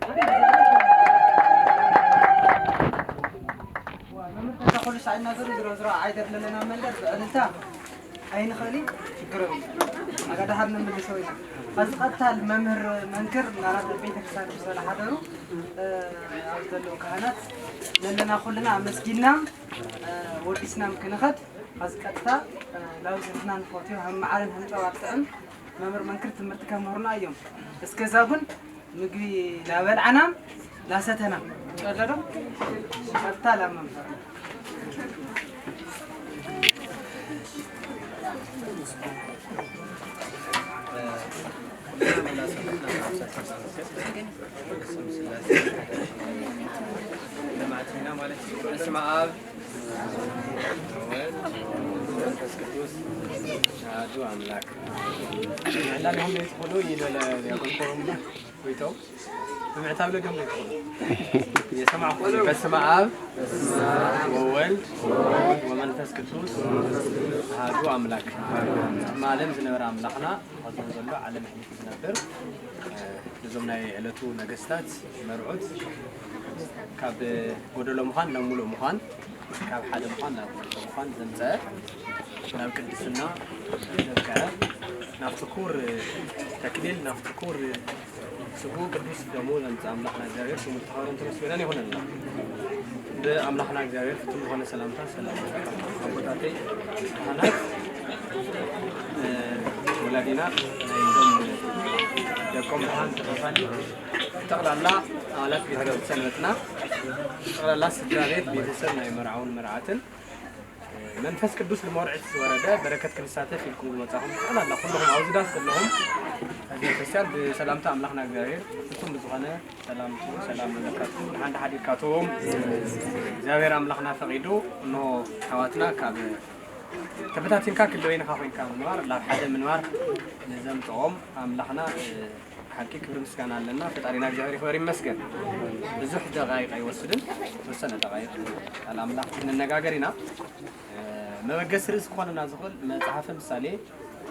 መምህር ተካ ኩሉ ሳዕ እናገሩ ዝሮ ዝሮ ዓይደር ለለና መንደር ብዕልልታ ኣይንኽእልን። ችግር የብሉም። ኣጋ ደሓር ንምልሶ ኢና። ኸዚ ቀጥታ መምህር መንክር ናላት ቤተክርስትያን ምስ በለ ሓደሩ፣ ኣብ ዘለዉ ካህናት ለለና ኩልና ኣመስጊንና ወዲስናም ክንኸድ። ኸዚ ቀጥታ ላብ ዝህትና ንፈትዮ ሃም መዓርን ሃም ጨዋ ጥዕም መምህር መንክር ትምህርቲ ከምህሩና እዮም። እስከዛ ግን ምግቢ ላበልዓና ላሰተና ቀለዶ ቀጥታ ላመም ማለት እዩ። በስመ አብ ወወልድ ወመንፈስ ቅዱስ አሐዱ አምላክ። አንዳንድ አሁን ቤት ሆኖ ይበለ ያቆርቆሩና ቆይተው ብምዕታብ ለገም ለይኮኑ የሰማዕኩ። በስመ አብ ወወልድ ወመንፈስ ቅዱስ አሐዱ አምላክ። ቅድመ ዓለም ዝነበረ ኣምላኽና፣ ሕዚ ዘሎ ዓለም ኣሕሊፉ ዝነብር፣ ነዞም ናይ ዕለቱ ነገስታት መርዑት ካብ ጎደሎ ምዃን ናብ ሙሉእ ምዃን፣ ካብ ሓደ ምዃን ናብ ክልተ ምዃን ዘምፀአ፣ ናብ ቅድስና ዘብቅዐ፣ ናብቲ ክቡር ተክሊል፣ ናብቲ ክቡር ስግኡ ቅዱስ ደሙ ዘምፅእ ኣምላኽና እግዚኣብሔር ስሙ ዝተኸበረን ተመስገነን ይኹነልና። ብኣምላኽና እግዚኣብሔር ፍጹም ዝኾነ ሰላምታ ሰላም ኣቦታተይ ካህናት፣ እ፣ ወላዲና፣ ናይዞም ደቆም ብርሃን ተኸፋሊ፣ ጠቕላላ ኣባላት ቤተ ክርስቲያን መጥና፣ ጠቕላላ ስድራ ቤት ቤተሰብ ናይ መርዓውን መርዓትን መንፈስ ቅዱስ ንመርዑት ዝወረደ በረከት ክንሳተፍ ኢልኩም ዝመጻኹም ጠቕላላ ኩልኹም ኣብዚ ዳስ ዘለኹም ህዝበ ክርስቲያን ብሰላምታ ኣምላኽና እግዚኣብሔር ፍጹም ብዝኾነ ሰላምቱ ሰላም ንብለካትኩም፣ ደሓን ደሓን ኢልካትኩም። እግዚኣብሔር ኣምላኽና ፈቒዱ እንሆ ኣሕዋትና ካብ ተበታቲንካ ክልተ ወይንኻ ኮይንካ ምንባር ናብ ሓደ ምንባር ንዘምጽኦም ኣምላኽና ሓቂ ክብሪ ምስጋና ኣለና። ፈጣሪና እግዚኣብሔር ይኽበር ይመስገን። ብዙሕ ደቃይቅ ኣይወስድን፣ ተወሰነ ደቃይቅ ቃል ኣምላኽ ክንነጋገር ኢና። መበገሲ ርእሲ ክኾነና ዝኽእል መጽሓፈ ምሳሌ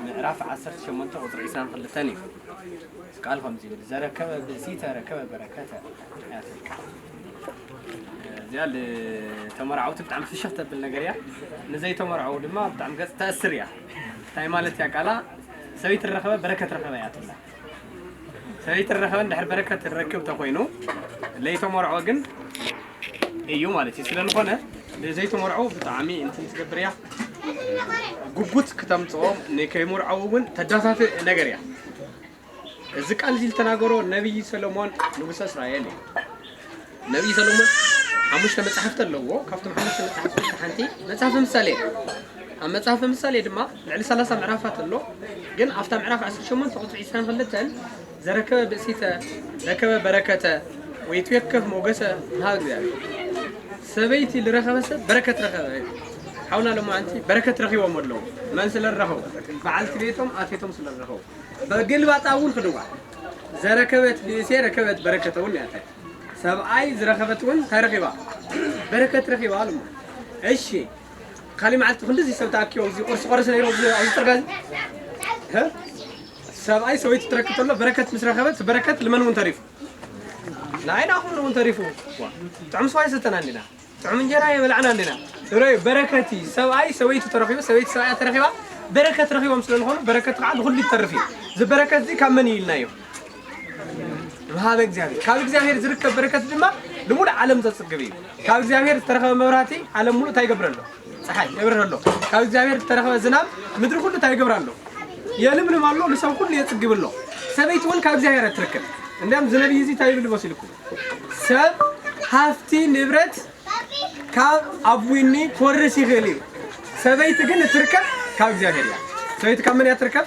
ምዕራፍ ዓሰርተ ሸሞንተ ቁጽሪ ዕስራን ክልተን እዩ። ቃል ከምዚ ይብል፣ "ዘረከበ ብእሲተ ረከበ በረከተ" እያ ትብል። እዚኣ ንተመርዓውቲ ብጣዕሚ ፍሽኽ ተብል ነገር እያ። ንዘይተመርዓው ድማ ብጣዕሚ ገጽ ተእስር እያ። እንታይ ማለት እያ ቃላ? ሰበይቲ ረኸበ በረከት ረኸበ እያ ትብላ። ሰበይቲ ረኸበ እንድሕር በረከት ረክብ ተኮይኑ፣ ለይተመርዖ ግን እዩ ማለት እዩ። ስለ ዝኾነ ንዘይተመርዖ ብጣዕሚ እንትን ትገብር እያ። ጉጉት ክተምጽኦም ንከይመርዓው እውን ተዳፋፍእ ነገር እያ። እዚ ቃል እዚ ዝተናገሮ ነቢይ ሰሎሞን ንጉሰ እስራኤል እዩ። ነቢይ ሰሎሞን ሓሙሽተ መጻሕፍቲ ኣለዎ። ካብቶም ሓሙሽተ መጻሕፍቲ ሓንቲ መጽሓፈ ምሳሌ እያ። ኣብ መጽሓፈ ምሳሌ ድማ ልዕሊ ሰላሳ ምዕራፋት ኣሎ። ግን ኣብታ ምዕራፍ ዓሰርተ ሸሞንተ ቁጽሪ ዕስራን ክልተን "ዘረከበ ብእሲተ ረከበ በረከተ ወይትዌከፍ ሞገሰ ንሃብ እግዚኣብሔር።" ሰበይቲ ዝረኸበ ሰብ በረከት ረኸበ። ሓውና ሎማዓንቲ በረከት ረኺቦም ኣለዉ። መን ስለ ዝረኸቡ? በዓልቲ ቤቶም ኣቴቶም ስለ ዝረኸቡ። በግልባጣ እውን ክድዋ "ዘረከበት ብእሴ ረከበት በረከተ" እውን እያ። ሰብኣይ ዝረኸበት እውን እንታይ ረኺባ? በረከት ረኺባ ኣሉ። እሺ፣ ካሊ መዓልቲ ክንድዚ ሰብ ተኣኪቦም እዚ ቁርሲ ቆርሲ ነይሩ ኣብዚ ኣብዚ ጽርጋ እዚ? እ? ሰብኣይ ሰበይቲ ትረክብ ተሎ በረከት ምስ ረኸበት በረከት ልመን እውን ተሪፉ። ንዓይና ኩሉ እውን ተሪፉ። ዋ፣ ጥዑም ስዋ ይሰተና እንዲና። ጥዑም እንጀራ የበላዕና እንዲና። ርኣዩ፣ በረከት እዩ። ሰብኣይ ሰበይቱ ተረኺቡ፣ ሰበይቲ ሰብኣያ ተረኺባ፣ በረከት ረኺቦም ስለ ዝኾኑ በረከት ከዓ ንኹሉ ይተርፍ እዩ። እዚ በረከት እዚ ካብ መን እዩ ኢልናዮ? እምሃበ እግዚኣብሔር። ካብ እግዚኣብሔር ዝርከብ በረከት ድማ ንሙሉእ ዓለም ዘጽግብ እዩ። ካብ እግዚኣብሔር ዝተረኸበ መብራህቲ ዓለም ሙሉእ እንታይ ይገብር ኣሎ? ፀሓይ የብርህ ኣሎ። ካብ እግዚኣብሔር ዝተረኸበ ዝናብ ምድሪ ኩሉ እንታይ ይገብር ኣሎ? የልምልም ኣሎ፣ ንሰብ ኩሉ የጽግብ ኣሎ። ሰበይቲ እውን ካብ እግዚኣብሔር እትርከብ። እንዲያም እዚ ነቢይ እዚ እንታይ ይብል መሲልኩም? ሰብ ሃፍቲ ንብረት ካብ ኣቡኒ ክወርስ ይኽእል እዩ። ሰበይቲ ግን እትርከብ ካብ እግዚኣብሔር እያ። ሰበይቲ ካብ መን እያ ትርከብ?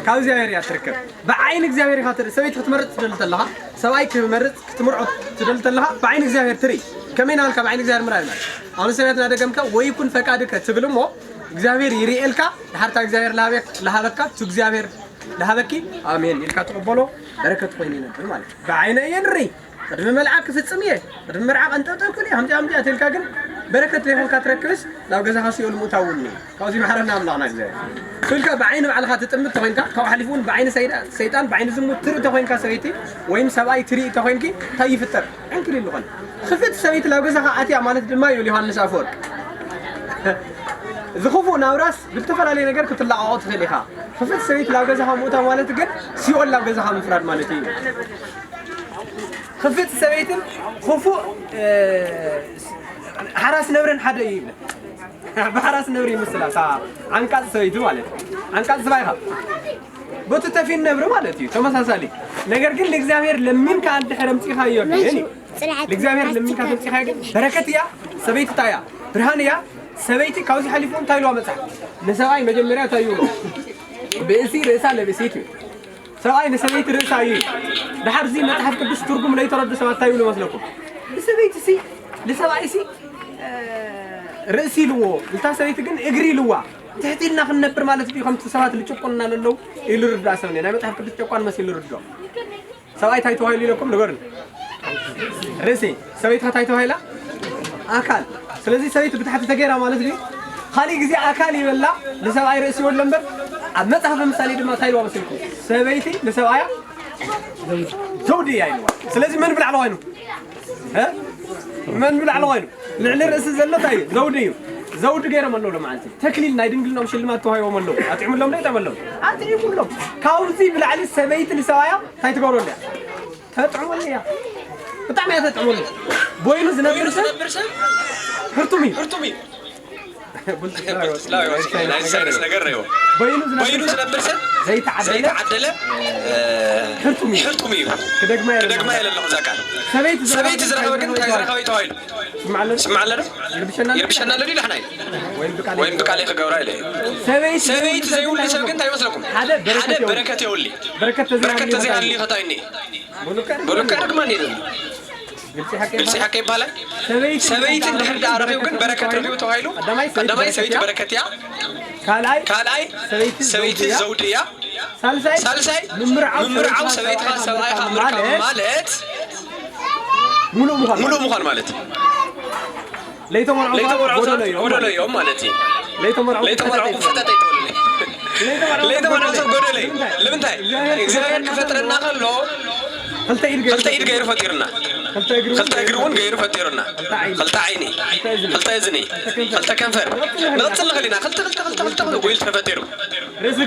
ካብ እግዚኣብሔር እያ ትርከብ። ብዓይኒ እግዚኣብሔር ኢኻ ትርኢ። ሰበይቲ ክትመርጽ ትደሊ ተለኻ፣ ሰብኣይ ክመርጽ ክትምርዖ ትደሊ ተለኻ፣ ብዓይኒ እግዚኣብሔር ትርኢ። ከመይ ናበልካ ብዓይኒ እግዚኣብሔር ምርኣይ ማለት? ኣሁን ሰማያትና ደገምካ "ወይኩን ፈቃድከ" ትብል እሞ፣ እግዚኣብሔር ይርእየልካ። ድሓርታ እግዚኣብሔር ለሃበክ-፣ ለሃበካ፣ ቱ እግዚኣብሔር ለሃበኪ፣ ኣሜን ኢልካ ትቕበሎ፣ በረከት ኮይኑ ይነብር ማለት እዩ። ብዓይነ እየ ንርኢ፣ ቅድሚ መልዓ ክፍጽም እየ፣ ቅድሚ መርዓ ቀንጠብጠብ ክብል እየ፣ ከምዚኣ ከምዚኣ ተልካ ግን በረከት ዘይኮንካ ትረክብስ ናብ ገዛኻ ሲኦል ምእታው እውን እዩ። ካብዚ መሓረና ኣምላኽና እግዚኣብሔር። ኢልካ ብዓይኒ ባዕልኻ ትጥምት ተኾይንካ፣ ካብኡ ሓሊፉ እውን ብዓይኒ ሰይዳ- ሰይጣን፣ ብዓይኒ ዝሙት ትርኢ ተኾይንካ ሰበይቲ ወይም ሰብኣይ ትርኢ ተኾይንኪ እንታይ ይፍጠር? ዕንክሊል ዝኾነ። ክፍእቲ ሰበይቲ ናብ ገዛኻ ኣትያ ማለት ድማ ይብል ዮሃንስ ኣፈወርቅ። ዝኽፉእ ናብራስ ብዝተፈላለየ ነገር ክትላቐቖ ትኽእል ኢኻ። ክፍእቲ ሰበይቲ ናብ ገዛኻ ምእታው ማለት ግን ሲኦል ናብ ገዛኻ ምፍራድ ማለት እዩ። ክፍእቲ ሰበይትን ክፉእ ሓራስ ነብርን ሓደ እዩ ይብል። ብሓራስ ነብሪ ይመስላ እታ ዓንቃጽ ሰበይቲ ማለት እዩ። ዓንቃጽ ስባይኻ በቱ ተፊን ነብሪ ማለት እዩ ተመሳሳሊ። ነገር ግን ለእግዚኣብሔር ለሚንካ እንድሕር ኣምጺኻዮ ግን ለእግዚኣብሔር ለሚንካ ተምጺኻ ግን በረከት እያ። ሰበይቲ እታ እያ ብርሃን እያ። ሰበይቲ ካብዚ ሓሊፉ እንታይ ኢልዋ መጽሓፍ ንሰብኣይ መጀመርያ እንታይ ይብሎ? ብእሲ ርእሳ ለብእሲት እዩ። ሰብኣይ ንሰበይቲ ርእሳ እዩ። ድሓር እዚ መጽሓፍ ቅዱስ ትርጉም ለይተረዱ ሰባት እንታይ ይብሉ መስለኩም? ንሰበይቲ ሲ ንሰብኣይ ሲ ርእሲ ኢልዎ፣ እታ ሰበይቲ ግን እግሪ ኢልዋ። ትሕቲ ኢልና ክንነብር ማለት ድዩ ከምቲ ሰባት ልጭቁንና ለለዉ ኢሉ ርዳእ ሰብ ናይ መጽሓፍ ቅዱስ ጨቋን መሲሉ ርድኦ። ሰብኣይ እንታይ ተባሂሉ ኢለኩም ንገሩኒ። ርእሲ። ሰበይቲ ከ እንታይ ተባሂላ? ኣካል። ስለዚ ሰበይቲ ብታሕቲ ተገይራ ማለት ድዩ? ካሊእ ግዜ ኣካል ይበላ ንሰብኣይ ርእሲ ይወሎ እምበር ኣብ መጽሓፈ ምሳሌ ድማ እንታይ ኢልዋ መሲልኩም? ሰበይቲ ንሰብኣያ ዘውዲ እያ ኢልዋ። ስለዚ መን ብላዕሊ ኮይኑ? መን ብላዕሊ ኮይኑ? ልዕሊ ርእሲ ዘሎ እንታይ እዩ? ዘውዲ እዩ። ዘውዲ ገይሮም ኣለዉ ሎማዓንቲ። ተክሊል ናይ ድንግልናኦም ሽልማት ተዋሂቦም ኣለዉ። ኣጥዒሙሎም ዶ ኣይጠመሎም? ኣጥዒሙሎም። ካብዚ ብላዕሊ ሰበይቲ ንሰብኣያ እንታይ ትገብረሉ እያ? ተጥዕመሉ እያ። ብጣዕሚ እያ ተጥዕመሉ። ቦይኑ ዝነብር ሰብ ሕርቱም እዩ። በይኑ ዝነብር ሰብ ዘይተዓደለ ሕርቱም እዩ። ክደግማ የለ ኣለኹ እዛ ቃል። ሰበይቲ ዝረኸበ ግን እንታይ ዝረኸበ እዩ ተባሂሉ? ስምዓለ ዶ? ይርብሸና ዶ ኢላሕና እዩ። ወይም ብቃለይ ክገብራ ኢለ እዩ። ሰበይቲ ዘይብሉ ሰብ ግን እንታይ ይመስለኩም? ሓደ በረከት የውሊ። በረከት ተዘይሃልዩ ከታይ እኒ ብሉካ ርግማን የለን። ግልፂ ሓቂ ይባላል። ሰበይቲ እንድሕር ደኣ ረኺቡ ግን በረከት ረኺቡ ተባሂሉ ቀዳማይ ሰበይቲ በረከት እያ። ካልኣይ ሰበይቲ ዘውዲ እያ። ሳልሳይ ምምርዓው ሰበይትኻ ሰብኣይኻ ምርካብ ማለት ሙሉእ ምዃን ማለት እዩ። ለይተመርዓው ጎደሎ እዮም ማለት እዩ። ለይተመርዓው ፈጠጠ ይተወልኒ። ለይተመርዓው ሰብ ጎደሎ እዩ። ንምንታይ እግዚኣብሔር ክፈጥረና ከሎ ክልተ ኢድ ገይሩ ፈጢሩና። ክልተ እግሪ እውን ገይሩ ፈጢሩና። ክልተ ዓይኒ፣ ክልተ እዝኒ፣ ክልተ ከንፈር ንቐፅል ንኽእል ኢና። ክልተ ክልተ ክልተ ክልተ ክልተ ጎይሉ ተፈጢሩ። ርእሲ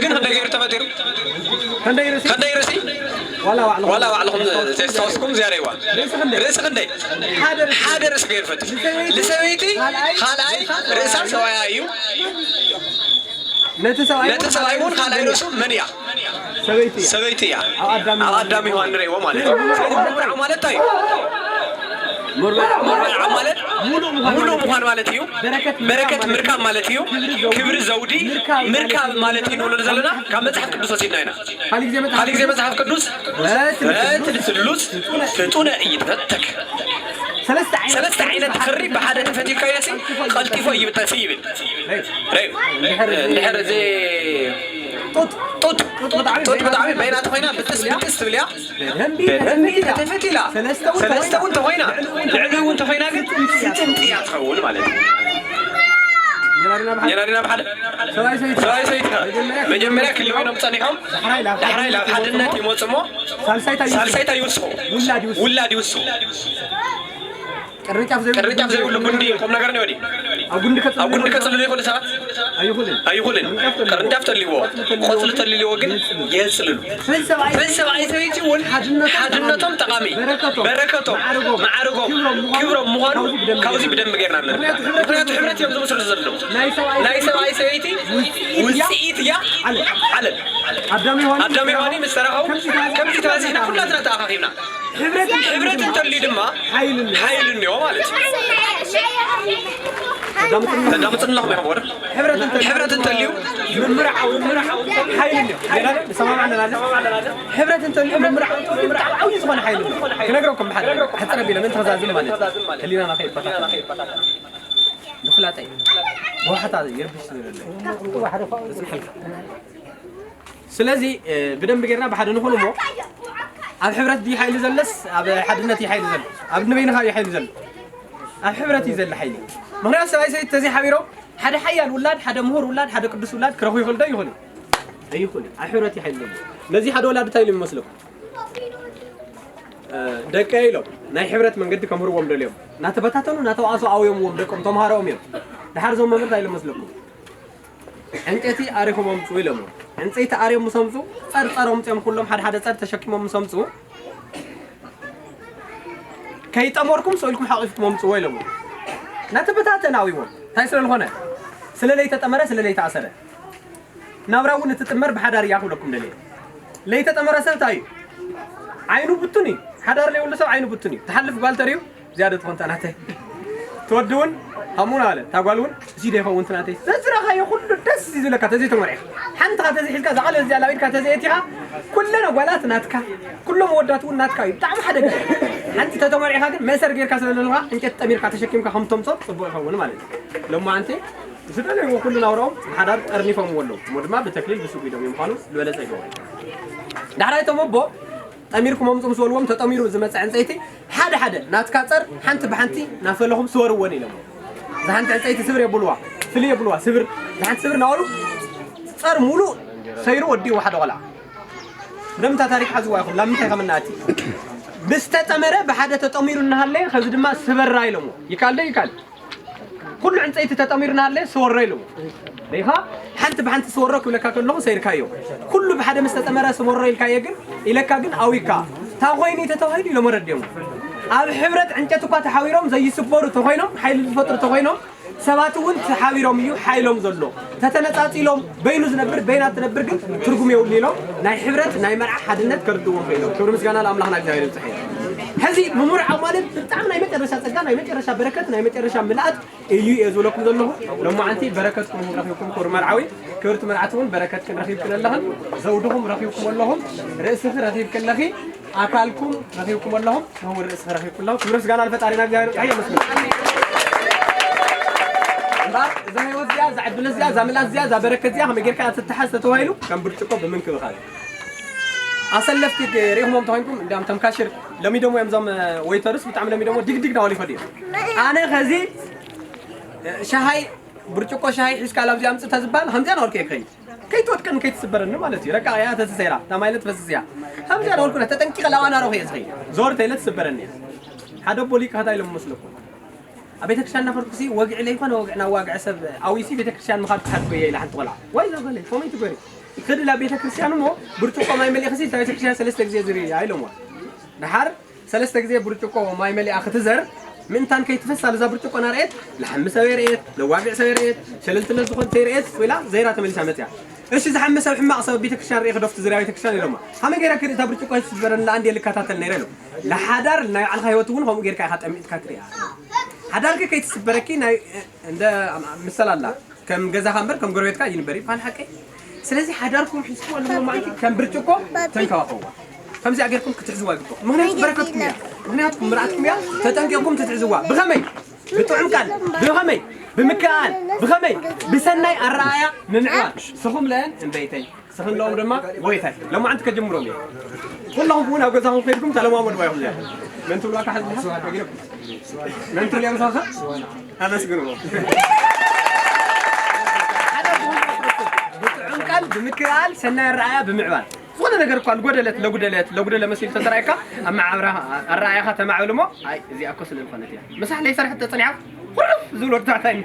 ግን ክንደይ ገይሩ ተፈጢሩ? ክንደይ ርእሲ ዋላ ባዕልኹም ዘስታወስኩም ዝያዳ ይዋ። ርእሲ ክንደይ ሓደ ርእሲ ገይሩ ፈጢሩ። ንሰበይቲ ካልኣይ ርእሳ ሰብኣያ እዩ። ነቲ ሰብኣይ እውን ካልኣይ ርእሱ መን እያ? ሰበይቲ እያ። ኣብ ኣዳም ሔዋን ንርእይዎ ማለት እዩ። ስለዚ መርዓ ማለት እንታይ እዩ? መርዓ ማለት ሙሉእ ምዃን ማለት እዩ። በረከት ምርካብ ማለት እዩ። ክብሪ ዘውዲ ምርካብ ማለት እዩ ንብሎ ዘለና ካብ መጽሓፍ ቅዱስ ወሲድና ኢና። ካልእ ግዜ መጽሓፍ ቅዱስ በትሪ ስሉስ ፍጡነ እይትፈተክ። ሰለስተ ዓይነት ክሪ ብሓደ ተፈቲልካዮ ሲ ቀልጢፎ ይብጠስ ይብል። ሬ እንድሕር እዚ ጡጥ ጡጥ ብጣዕሚ በይና ተኾይና ብጥስ ብጥስ ትብል እያ። ብደንቢ ተፈቲላ ሰለስተ እውን ተኾይና ልዕሊ እውን ተኾይና ግን ስጥምጥያ ትኸውን ማለት እዩ። ጀናሪና ብሓደ ሰብኣይ ሰበይቲ መጀመርያ ክልወይኖም ጸኒሖም ዳሕራይ ናብ ሓድነት ይመፁ እሞ ሳልሳይ እንታይ ይውስኹ? ውላድ ይውስኹ። ቅርንጫፍ ዘይብሉ ጉንዲ ቁም ነገር ነው። ወዲ ኣብ ጉንዲ ከጽልሉ ይኽእሉ ሰባት ኣይኽእልን። ቅርንጫፍ ተልዎ ቆጽሊ ተልዎ ግን የጽልሉ። ስለዚ ሰብኣይ ሰበይቲ እውን ሓድነቶም ጠቓሚ በረከቶም ማዕርጎም ክብሮም ምዃኑ ካብዚ ብደንብ ጌርና ንርኢ። ምክንያቱ ሕብረት እዮም ዝምስሉ ዘለዉ። ናይ ሰብኣይ ሰበይቲ ውፅኢት እያ ዓለም። ኣዳም ሔዋን ምስ ተራኸቡ ከምዚ ተባዚሕና ኩላትና ተኣኻኺብና። ሕብረት እንተልዩ ድማ ሓይሊ እኒኦ ማለት እዩ። ተዳምፅን ኣለኹም ኢኹም ወረ? ሕብረት እንተልዩ ምምርዓው ሓይሊ እኒኦ። ጌና ንሰማማዕ ኣለና። ሕብረት እንተልዩ ምምርዓው ብጣዕሚ ዓብዪ ዝኾነ ሓይሊ እኒኦ። ክነግረኩም ብሓደ ኣሕፅር ኣቢለ ምእንቲ ከዛዝም ማለት እዩ። ህሊናና ከይበታተን። ብፍላጠይ ብዋሕታ ይርብሽ ዝብል ኣሎ። ስለዚ ብደንብ ጌርና ብሓደ ንኹን እሞ ኣብ ሕብረት ድዩ ሓይሊ ዘለስ ኣብ ሓድነት እዩ ሓይሊ ዘሎ? ኣብ ንበይንኻ እዩ ሓይሊ ዘሎ? ኣብ ሕብረት እዩ ዘሎ ሓይሊ። ምኽንያቱ ሰብኣይ ሰበይቲ ተዘይሓቢሮም ሓደ ሓያል ውላድ፣ ሓደ ምሁር ውላድ፣ ሓደ ቅዱስ ውላድ ክረኽቡ ይኽእሉ ዶ ይኽእሉ? ኣይኽእሉ። ኣብ ሕብረት እዩ ሓይሊ ዘሎ። ነዚ ሓደ ወላዲ እንታይ ኢሉ ይመስለኩም? ደቀ ኢሎም ናይ ሕብረት መንገዲ ከምህርዎም ደልዮም እናተበታተኑ እናተዋእሱ ኣውዮምዎም ደቆም ተምሃሮኦም እዮም። ድሓር እዞም መምህር እንታይ ኢሎም መስለኩም? ዕንጨይቲ ኣሪኹም ኣምፅኡ ኢሎሞ። ዕንፀይቲ ኣርዮም ምስ ኣምፁ ፀር ፀር ኣምፅኦም ኩሎም ሓደ ሓደ ፀር ተሸኪሞም ምስ ኣምፁ ከይጠመርኩም ስእልኩም ሓቂፍኩም ኣምፅዎ ኢሎሞ። እናተበታተነ ኣውይዎም እንታይ ስለዝኾነ? ስለ ለይተጠመረ ስለ ለይተኣሰረ። ናብራ እውን እትጥመር ብሓዳር እያ ክብለኩም ደልየ። ለይተጠመረ ሰብ እንታይ እዩ? ዓይኑ ብቱን እዩ። ሓዳር ለይብሉ ሰብ ዓይኑ ብቱን እዩ። ትሓልፍ ጓል ተርእዩ እዚኣ ዶ ትኾን እታ ናተይ? ትወዲ እውን ሃሙን ኣለ እታ ጓል እውን እዚ ዶ ይኸውን እቲ ናተይ? ዘዝረኻዮ ኩሉ ደስ እዩ ዝብለካ ተዘይተመርዒኻ። ሓንቲ ካ ተዘይሒዝካ እዛ ቃል እዚኣ ላቢድካ ተዘይእቲኻ ኩለን ጓላት ናትካ ኩሎም ወዳት እውን ናትካ እዩ። ብጣዕሚ ሓደጋ እዩ። ሓንቲ ተተመርዒኻ ግን መእሰር ጌርካ ስለ ዘለኻ ዕንጨት ጠሚርካ ተሸኪምካ ከም ተምፅኦ ፅቡቕ ይኸውን ማለት እዩ። ሎማዓንቲ ዝደለይዎ ኩሉ ናብራኦም ብሓዳር ጠርኒፎምዎ ኣለዉ። እሞ ድማ ብተክሊል ብስጉዶም እዩ ምዃኑ ዝበለፀ ይገብሩ። ዳሕራይ እቶም ኣቦ ጠሚርኩም ኣምፁ ምስ በልዎም ተጠሚሩ ዝመፀ ዕንፀይቲ ሓደ ሓደ ናትካ ፀር ሓንቲ ብሓንቲ ናፈለኹም ስወርወን ኢሎም። እዛ ሓንቲ ዕንፀይቲ ስብር የብልዋ ፍል የብልዋ ስብር እዛ ሓንቲ ስብር ናበሉ ፀር ሙሉእ ሰይሩ ወዲኡ ሓደ ቆልዓ። ደምታ ታሪክ ሓዝዋ ይኹም ናብ ምንታይ ከምናኣቲ ምስ ተጠመረ ብሓደ ተጠሚሩ እናሃለየ ከዚ ድማ ስበራ ኢሎሞ። ይካል ዶ ይካል? ኩሉ ዕንፀይቲ ተጠሚሩ እናሃለየ ስወሮ ኢሎሞ። ሪኻ ሓንቲ ብሓንቲ ስወሮ ክብለካ ከለኹ ሰይርካዮ። ኩሉ ብሓደ ምስ ተጠመረ ስወሮ ኢልካዮ ግን ኢለካ ግን ኣዊካ። እንታይ ኮይኑ ተተባሂሉ ኢሎም ወረድዮም። ኣብ ሕብረት ዕንጨት እኳ ተሓቢሮም ዘይስበሩ ተኾይኖም ሓይሊ ዝፈጥሩ ተኾይኖም ሰባት እውን ተሓቢሮም እዩ ሓይሎም ዘሎ። ተተነፃፂሎም በይኑ ዝነብር በይና ትነብር ግን ትርጉም የብሉ ኢሎም ናይ ሕብረት ናይ መርዓ ሓድነት ከርድዎም ኽኢሎም። ክብሪ ምስጋና ንኣምላኽና እግዚኣብሔር ይብፅሐ። ሕዚ ምሙርዓው ማለት ብጣዕሚ ናይ መጨረሻ ፀጋ ናይ መጨረሻ በረከት ናይ መጨረሻ ምልኣት እዩ እየ ዝብለኩም ዘለኹ። ሎማዓንቲ በረከትኩም እውን ረኺብኩም ክብሪ መርዓዊ ክብርቲ መርዓቲ እውን በረከትክን ረኺብክን ኣለኽን ዘውድኹም ረኺብኩም ኣለኹም ርእስኺ ረኺብኪ ኣለኺ ኣካልኩም ረኺብኩም ኣለኹም። ንህውር ርእሲ ረኺብኩ ኣለኹ። ክብሪ ምስጋና ንፈጣሪና እግዚኣብሔር። ኣየ መስሉ እምበኣር እዛ ህይወት እዚኣ፣ እዛ ዕድል እዚኣ፣ እዛ ምልኣት እዚኣ፣ እዛ በረከት እዚኣ ከመይ ጌርካ እያ ትተሓዝ ተተባሂሉ ከም ብርጭቆ ብምንክብኻብ እዩ። ኣሰለፍቲ ሪኢኹሞም ተኾይንኩም እንዲያም ተምካሽር ለሚዶሞ እዮም። እዞም ወይተርስ ብጣዕሚ ለሚዶሞ ድግድግ ናበሉ ይኸዱ እዮም። ኣነ ከዚ ሻሃይ ብርጭቆ ሻሂ ሒዝካ ላብዚ ኣምፅእ ተዝባል ከምዚኣ ናበልኩ እየ ክኸይድ። ከይትወድቀኒ ከይትስበረኒ ማለት እዩ። ረቃቕ እያ ተስሰይራ እታ ማይለት ፈስስ እያ። ከምዚኣ ናበልኩ ተጠንቂቐ ላባ ናረኹ እየ ዝኸይድ። ዞር ተይለ ትስበረኒ እያ። ሓደ ኣቦ ሊቅ ከታ ኢሎም መስለኩም ኣብ ቤተክርስትያን እናኸድኩሲ ወግዒ ለይኮነ ወግዒ ናዋግዐ ሰብ ኣዊሲ ቤተክርስትያን ምኻድ ክሓድጎ እየ ኢላ ሓንቲ ቆልዓ ዋይ ዘበለይ ከመይ ትገሪ ክድ ናብ ቤተክርስትያን እሞ ብርጭቆ ማይ መሊእኽሲ እታ ቤተክርስትያን ሰለስተ ግዜ ዝርያ ኢሎምዋ። ደሓር ሰለስተ ግዜ ብርጭቆ ማይ መሊኣ ክትዘር ምእንታን ከይትፈሳ ልዛ ብርጭቆ ናርኤት ልሓሚ ሰብ የርኤት ለዋግዕ ሰብ የርኤት ሸለልትነት ዝኾን ተይርኤት ኢላ ዘይራ ተመሊሳ መፅያ። እሺ ዝሓሚ ሰብ ሕማቕ ሰብ ቤተክርስትያን ርኤ ክደፍቱ ዝርያ ቤተክርስትያን ኢሎማ። ሃመ ገይራ ክርኢ እታ ብርጭቆ ይስበረን ለኣንድ የልከታተል ነይረ ኢሎም። ለሓዳር ናይ ባዕልኻ ህይወት እውን ከምኡ ጌርካ ኢኻ ጠሚጥካ ትሪኣ። ሓዳርኪ ከይትስበረኪ ናይ እንደ ምሰል ኣላ ከም ገዛኻ እምበር ከም ጎረቤትካ ይንበር ይባል ሓቀይ። ስለዚ ሓዳርኩም ሒዝኩም ኣለኹም ማለት ከም ብርጭቆ ተንከባኸብዋ። ከምዚኣ ጌርኩም ክትሕዝዋ ይግበኹም። ምኽንያቱ በረከትኩም እያ። ምኽንያቱኩም ምርኣትኩም እያ። ተጠንቂቕኩም ትትሕዝዋ። ብኸመይ? ብጥዑም ቃል። ብኸመይ? ብምክእኣል። ብኸመይ? ብሰናይ ኣረኣያ ምምዕባል። ስኹም ለአን እምበይተይ። ስኽን ለኦም ድማ ጎይታይ። ለማዓንቲ ከጀምሮም እየ። ኩላኹም እውን ኣብ ገዛኹም ከይድኩም ተለማመድዋ ኢኹም እዚኣ። መን ትብልዋ ካሕዝልካ? መን ትብልያ ምሳኻ? ኣመስግንዎ። ሓደ ብሆነ ብጥዑም ቃል ብምክእኣል ሰናይ ኣረኣያ ብምዕባል ዝኾነ ነገር እኳ ልጎደለት ለጉደለት ለጉደለ መሲሉ ተተራእየካ ኣብ መዓብራ ኣረኣያኻ ተማዕብል እሞ ኣይ እዚኣ እኮ ስለ ዝኾነት እያ ምሳሕ ለይሰርሐት ተፀኒሓ ኩርፍ ዝብል ወዲ ታሕታይ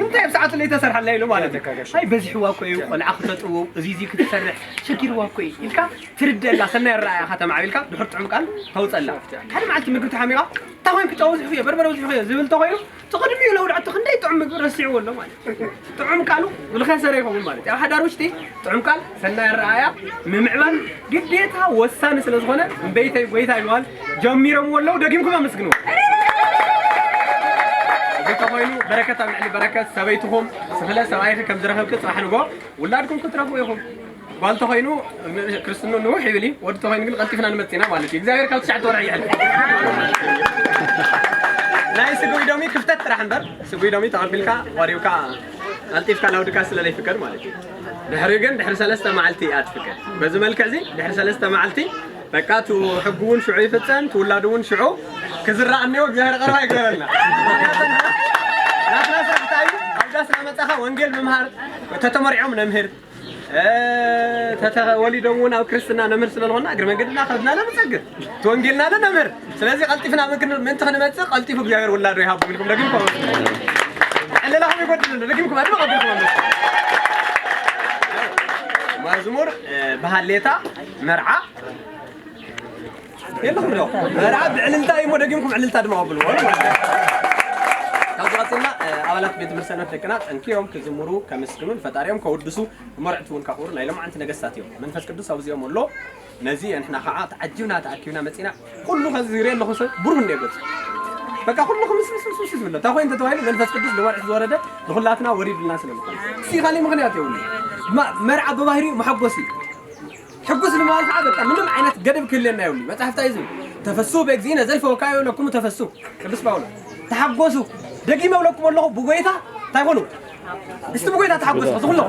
እንታይ ኣብ ሰዓቱ ለይተሰርሐላ ኢሉ ማለት እዩ። ኣይ በዚሕዋ እኮ እዩ ቆልዓ ክተጥቡ እዚ እዚ ክትሰርሕ ሸጊርዋ እኮ እዩ ኢልካ ትርደላ ሰናይ ኣረኣያኻ ተማዕቢልካ ድሕር ጥዑም ቃል ተውፀላ ሓደ መዓልቲ ምግቢ ተሓሚቓ እንታይ ኮይንክ ጨው በዚሕኩ እየ በርበረ በዚሕኩ እየ ዝብል ተኾይኑ ትቕድሚኡ ለውድዐቶ ክንደይ ጥዑም ምግቢ ረሲዕዎ ኣሎ ማለት እዩ። ጥዑም ቃሉ ዝኸሰረ ይኸውን ማለት እዩ። ኣብ ሓዳር ውሽጢ ጥዑም ቃል ሰናይ ኣረኣያ ምምዕባል ግዴታ ወሳኒ ስለ ዝኾነ እምበይተይ ጎይታ ይበሃል ጀሚሮምዎ ኣለዉ። ደጊምኩም ኣመስግንዎ። እዚ ተኾይኑ በረከት ኣብ ልዕሊ በረከት ሰበይትኹም ስኽለ ሰብኣይኺ ከም ዝረኸብኪ ፅባሕ ንጎ ውላድኩም ክትረኽቡ ኢኹም። ጓል ተኾይኑ ክርስትኑ ንውሕ ይብል እዩ። ወዲ ተኾይኑ ግን ቀልጢፍና ንመፅእ ኢና ማለት እዩ። እግዚኣብሔር ካብ ትሽዓተ ወርሒ ይሕልፍ። ናይ ስጉይ ዶሚ ክፍተት ጥራሕ እምበር ስጉይ ዶሚ ተቐቢልካ ቆሪብካ ቀልጢፍካ ናውድካ ስለ ዘይፍቀድ ማለት እዩ። ድሕሪ ግን ድሕሪ ሰለስተ መዓልቲ እያ ትፍቀድ። በዚ መልክዕ እዚ ድሕሪ ሰለስተ መዓልቲ በቃ እቲ ሕጉ እውን ሽዑ ይፍፀም፣ እቲ ውላዱ እውን ሽዑ ክዝራእ እኒኦ እግዚኣብሔር ቀረባ ይግበረልና። ናትና ስራሕ እንታይ እዩ? ኣብ ዳስ እናመጻኻ ወንጌል ምምሃር፣ ተተመሪዖም ነምህር፣ እ፣ ተተወሊዶም እውን ኣብ ክርስትና ነምህር ስለ ዝኾንና እግሪ መንገድና ከብድና ነምጸግብ፣ እቲ ወንጌልና ነምህር። ስለዚ ቀልጢፍና ምእንቲ ክንመጽእ ቀልጢፉ እግዚኣብሔር ውላዶ ይሃቦም ኢልኩም ደግምኩም ዕልላኹም ይጎድል። ደግምኩም ኣድማ ቀልጢፍኩም መዝሙር፣ እ፣ ብሃሌታ መርዓ የለኹም ዶ? መርዓ ብዕልልታ እዩ እሞ ደጊምኩም ዕልልታ ድማ ኣብሉ። ካብዚ ቀፂልና፣ እ፣ ኣባላት ቤት ትምህርቲ ሰንበት ደቅና ጠንኪሮም ክዝምሩ፣ ከመስግኑን ፈጣሪኦም ከውድሱ፣ መርዕቲ እውን ከኽብሩ ናይ ሎማዓንቲ ነገስታት እዮም። መንፈስ ቅዱስ ኣብዚኦም ኣሎ። ነዚ ንሕና ከዓ ተዓጂብና ተኣኪብና መፂና። ኩሉ ከዚ ዝሪኦ ኣለኹ ሰብ ብሩህ እንደ ገፁ። በቃ ኩሉ ክምስምስምስምስ ዝብሎ። እንታይ ኮይኑ እንተተባሂሉ መንፈስ ቅዱስ ንመርዕቲ ዝወረደ ንኹላትና ወሪድልና ስለ ዝኾነ። እዚ ካሊእ ምኽንያት የብሉ። ማ-፣ መርዓ ብባህሪኡ መሐጎሲ እዩ። ሕጉስ ንምባል ከዓ በቃ ምንም ዓይነት ገደብ ክህልየና የብሉ። መጽሓፍ እንታይ እዩ ዝብል? "ተፈሱ በእግዚእነ ዘልፈወካዮ ለኩሙ ተፈሱ." ቅዱስ ጳውሎስ፣ "ተሓጎሱ፣ ደጊመ እብለኩም ኣለኹ ብጎይታ እንታይ ኮኑ?" እስቲ ብጎይታ ተሓጎሱ፣ እዚ ኩሎ።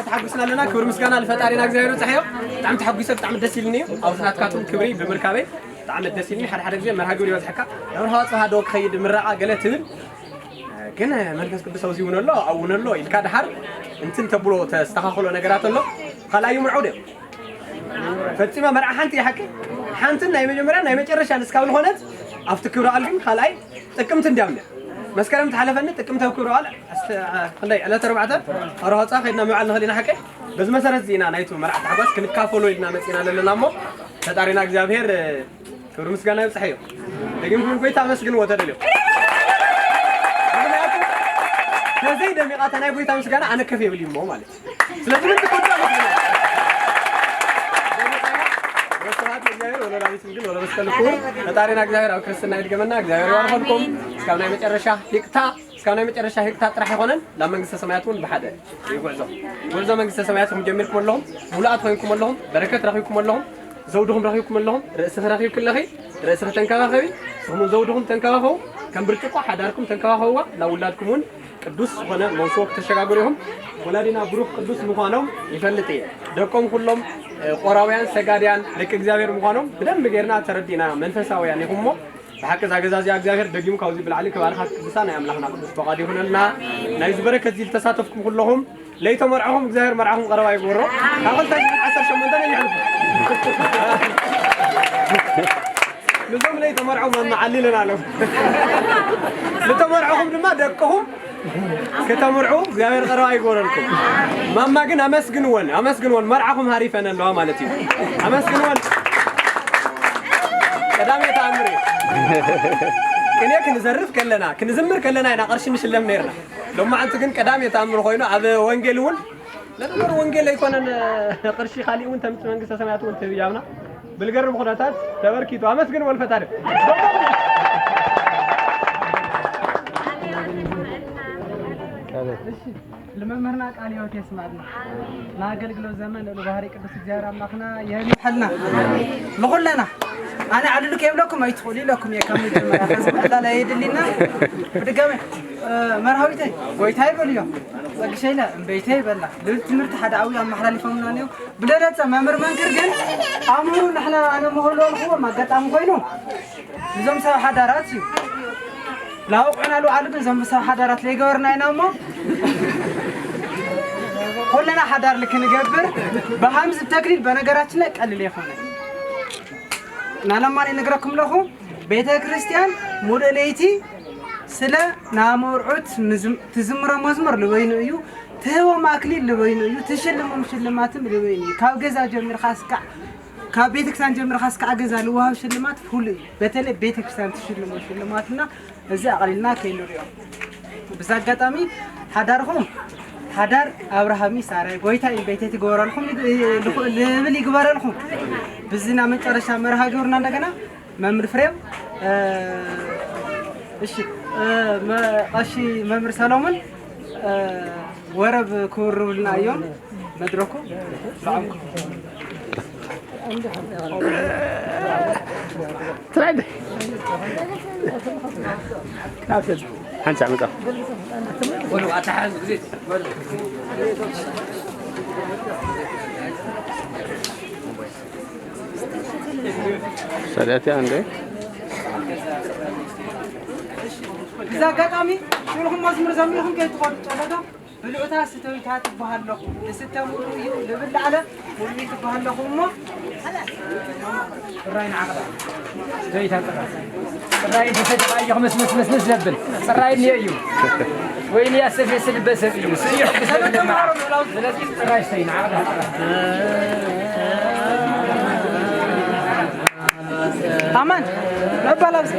ተሓጉስና ኣለና። ክብሪ ምስጋና ንፈጣሪና እግዚኣብሔር ይብጻሕ እዩ። ብጣዕሚ ተሓጒሰ፣ ብጣዕሚ ደስ ኢልኒ እዩ። ኣብዚ ናትካትኩም ክብሪ ብምርካበይ ብጣዕሚ ደስ ኢልኒ። ሓደ ሓደ ግዜ መርሃ ግብሪ ይበዝሐካ። ናብ ርሃዋ ጽባሕ ዶ ክኸይድ ምረቓ ገለ ትብል። ግን መንፈስ ቅዱስ ኣብዚ እውን ኣሎ፣ ኣብኡ እውን ኣሎ ኢልካ ድሓር እንትን ተብሎ ተስተኻኽሎ ነገራት ኣሎ። ካልኣዩ ምርዓው ድዮም? ፈጺመ መርዓ ሓንቲ እያ ሓቂ። ሓንትን ናይ መጀመርያ ናይ መጨረሻን እስካብ ዝኾነት ኣብቲ ክብረ በዓል ግን ካልኣይ ጥቅምቲ እንዲያም እያ። መስከረም ተሓለፈኒ ጥቅምቲ ኣብ ክብረ በዓል ኣስተ-፣ አ፣ ክንደይ ዕለት ኣርባዕተ ኣብ ራሆፃ ከይድና ምብዓል ንኽእል ኢና ሓቂ። በዚ መሰረት እዚ ኢና ናይቱ መርዓ ታሕጓስ ክንካፈሎ ኢልና መፂና ዘለና እሞ ፈጣሪና እግዚኣብሔር ክብሪ ምስጋና ይብጽሐዮ። ደጊምኩም ጎይታ ኣመስግንዎ ተደልዮ። ምኽንያቱ ተዘይ ደሚቓ እታ ናይ ጎይታ ምስጋና ኣነ ከፍ የብል እዩ እሞ ማለት እዩ። ስለዚ ምን ትጎዳ መስግንዎ። ወስብሐት ለእግዚኣብሔር ወለወላዲቱ ድንግል ወለመስቀሉ ክቡር። ፈጣሪና እግዚኣብሔር ኣብ ክርስትና ይድገመና። እግዚኣብሔር ይባርኸልኩም። እስካብ ናይ መጨረሻ ሂቅታ፣ እስካብ ናይ መጨረሻ ሂቅታ ጥራሕ ይኾነን። ናብ መንግስተ ሰማያት እውን ብሓደ ይጉዕዞ። ጉዕዞ መንግስተ ሰማያት ኢኹም ጀሚርኩም ኣለኹም። ሙሉኣት ኮይንኩም ኣለኹም። በረከት ረኺብኩም ኣለኹም። ዘውድኹም ረኺብኩም ኣለኹም። ርእስኺ ረኺብኪ ኣለኺ። ርእስኺ ተንከባኸቢ። ንስኹም እውን ዘውድኹም ተንከባኸቡ። ከም ብርጭቆ ሓዳርኩም ተንከባኸብዋ። ናብ ውላድኩም እውን ቅዱስ ዝኾነ መውስቦ ክተሸጋግሩ ኢኹም። ወላዲና ብሩኽ ቅዱስ ምዃኖም ይፈልጥ እየ። ደቆም ኩሎም፣ እ፣ ቆራውያን፣ ሰጋድያን፣ ደቂ እግዚኣብሔር ምዃኖም ብደንቢ ጌርና ተረዲእና መንፈሳውያን ኢኹም እሞ፣ ብሓቂ እዛ ገዛ እዚኣ እግዚኣብሔር ደጊሙ ካብዚ ብላዕሊ ክባርኻ ቅዱሳ ናይ ኣምላኽና ቅዱስ ፈቓዱ ይኹነልና። ናይዚ በረከት እዚ ዝተሳተፍኩም ኩለኹም ለይተመርዐኹም እግዚኣብሔር መርዓኹም ቀረባ ይግበሮ። ካብ ክልተ ሽሕን ዓሰርተ ሸሞንተ ነይሕልፉ። ንዞም ለይተመርዐው መመዓሊልና ኣለዉ። ዝተመርዐኹም ድማ ደቅኹም ከተምርዑ እግዚኣብሔር ቀረባ ይግበረልኩም። ማማ ግን ኣመስግንወን፣ ኣመስግንወን። መርዓኹም ሃሪፈን ኣለዋ ማለት እዩ። ኣመስግንወን። ቀዳሜ ተኣምር እዩ። ቅኔ ክንዘርፍ ከለና፣ ክንዝምር ከለና ኢና ቅርሺ ንሽለም ነይርና። ሎማዓንቲ ግን ቀዳሜ ተኣምር ኮይኑ ኣብ ወንጌል እውን ለነገሩ ወንጌል ኣይኮነን፣ ቅርሺ ካሊእ እውን ተምጽእ መንግስተ ሰማያት እውን ትህብ እያ ብና ብልገርም ኩነታት ተበርኪቱ። ኣመስግን በል ፈጣሪ። እሺ፣ ልመምህርና ቃል ህይወት የስማዕልና። ለአገልግሎት ዘመን ልዑል ባህሪ ቅዱስ እግዚኣብሔር ኣምላኽና የንውሐልና። ንኹለና ኣነ ዓልሉ ከይብለኩም ኣይትኽእሉ ኢለኩም እየ። ካብ መጀመርያ ከዚ ምዕላል ኣየድልና። ብድጋሚ፣ እ፣ መርሃዊተይ ጎይታይ በልዮ። ጸግሸይለ እምበይተይ በላ። ልብል ትምህርቲ ሓደ ዓብዪ ኣመሓላሊፎምና ነይሩ። ብለረጸ መምህር መንክር ግን ኣምሩ ንሕና ኣነ መሆሎ ኣልኹዎም ኣጋጣሚ ኮይኑ እዞም ሰብ ሓዳራት እዩ። ላውቅዕና ልውዓሉ ግን እዞም ሰብ ሓዳራት ለይገበርና ኢና እሞ ኩልና ሓዳር ልክ ንገብር። ብሃምዝ ተክሊል በነገራችን ላይ ቀልል የኾነ ናለማን ይነግረኩም ኣለኹ። ቤተ ክርስቲያን ሙሉእ ለይቲ ስለ ናመርዑት ምዝም-፣ ትዝምሮ መዝሙር ልበይኑ እዩ፣ ትህቦም ኣክሊል ልበይኑ እዩ፣ ትሽልሞም ሽልማትም ልበይኑ እዩ። ካብ ገዛ ጀሚርካ እስካዕ፣ ካብ ቤተ ክርስቲያን ጀሚርካ እስካዕ ገዛ ልወሃብ ሽልማት ፍሉይ እዩ። በተለይ ቤተ ክርስቲያን ትሽልሞ ሽልማትና እዚ ኣቕሊልና ከይንሪኦ። ብዛ ኣጋጣሚ ሓዳርኹም ሓዳር ኣብርሃሚ ሳራይ ጎይታ እዩ ቤተይ ትግበረልኩም ይግ-፣ ልኹ-፣ ልብል ይግበረልኩም። ብዚ ናብ መጨረሻ መርሃ ግብርና እንደገና መምህር ፍሬው፣ እ፣ እሺ፣ እ፣ መ-፣ ቀሺ መምህር ሰሎሞን፣ እ፣ ወረብ ክውርቡልና እዮም መድረኩ። ሰዓምኩም። ትራይደ። ሓንሳ መጻ። ወሉ ኣታሓዝ ግዜ። ሰለቲ ኣንደ ብዛ ኣጋጣሚ ሽርኹም መስመር ዘሚኹም ከይትኸዱ ጨለዶ ብልዑታ ስተዊታ ትበሃለኹ። ንስተ ሙሉ እዩ ልብል ኣለ ሙሉ ትበሃለኹ እሞ ጥራይ ንዓቕዳ ስተዊታ ጥራይ ጥራይ ተሰጥቃ እየኹ። መስመስ መስመስ ዘብል ጥራይ እኒኦ እዩ። ወይኒ ያሰብ የስልበሰብ እዩ። ስሪሑ ብሰብ ይለምዓ። ስለዚህ ጥራይ ስተይ ንዓቕዳ ጥራይ ኣማን ነባል ኣብዚ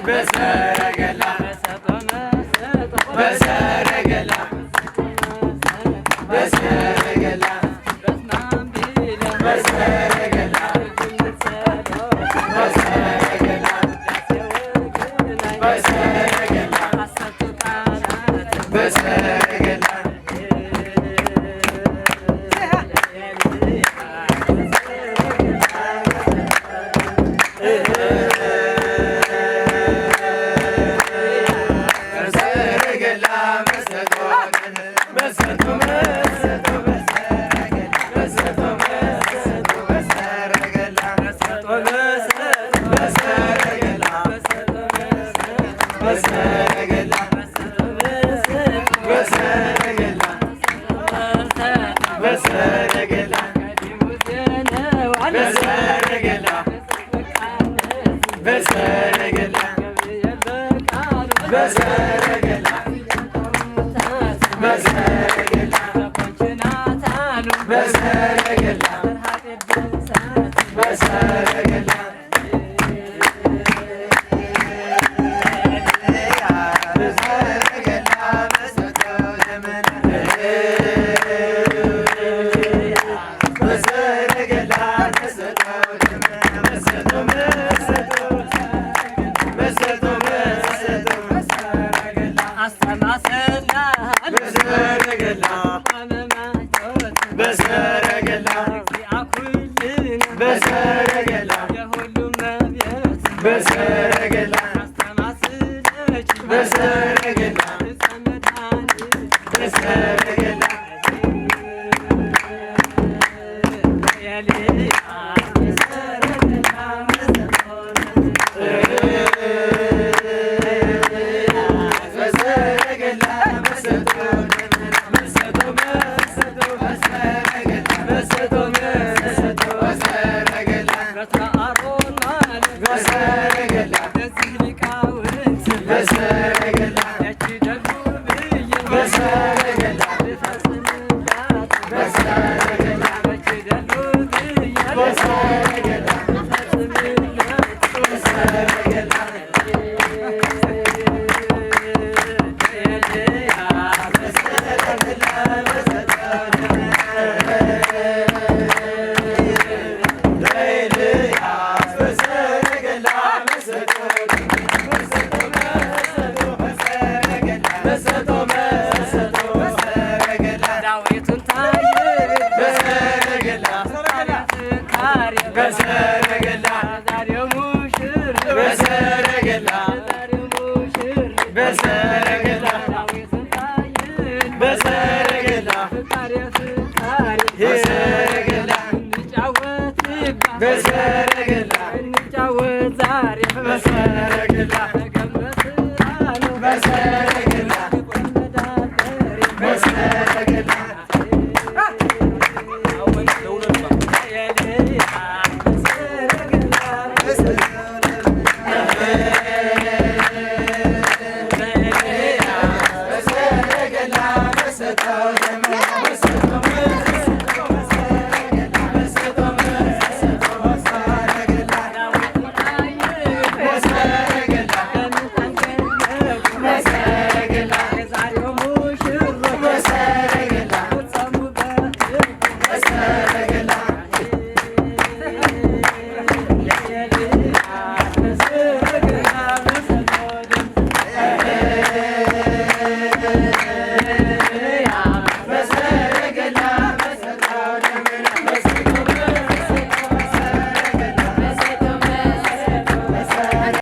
በሰረገላ በሰረገላ በሰረገላ በሰረገላ